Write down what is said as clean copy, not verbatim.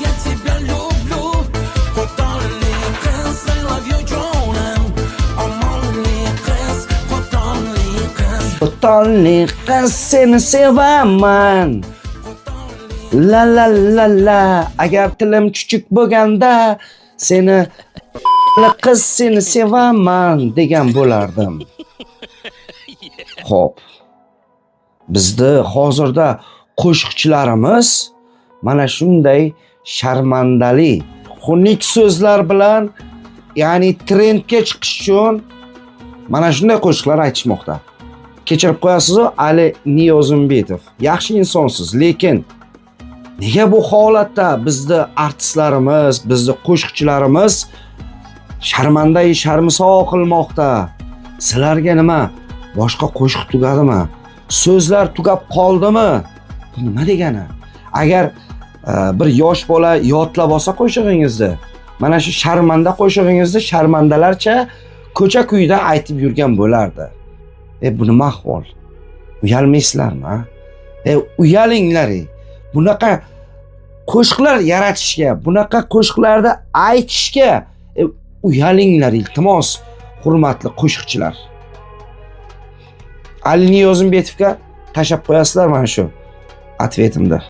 Я тебя люблю. Xotinli qiz, I love you jonim. Omonli qiz, xotinli qiz. Xotinli qiz, seni sevaman. La la la la, agar tilim chuchuk bo'lganda, seni qiz, seni sevaman degan bo'lardim. Xo'p. Bizni hozirda qo'shiqchilarimiz mana shunday sharmandali, xunuk so'zlar bilan, ya'ni trendga chiqish uchun mana shunday qo'shiqlar aytishmoqda. Kechirib qo'yasiz-u, Ali Niyozimbetov. Yaxshi insonsiz, lekin nega bu holatda bizni artistlarimiz, bizni qo'shiqchilarimiz sharmandai sharmisor qilmoqda? Sizlarga nima? Boshqa qo'shiq tugadimi? So'zlar tugab qoldimi? Bu nima degani? Agar bir yosh bola yodlab olsa qo'shig'ingizni, mana shu sharmanda qo'shig'ingizni sharmandalarcha ko'cha kuyda aytib yurgan bo'lardi. E, bu nima ahvol? Uyalmaysizlarmi, a? E, uyalinglar, ey. Bunaqa qo'shiqlar yaratishga, bunaqa qo'shiqlarni aytishga uyalinglar, iltimos, hurmatli qo'shiqchilar. Ali Niyozimbetovga tashlab qo'yasizlar mana shu ответ imda.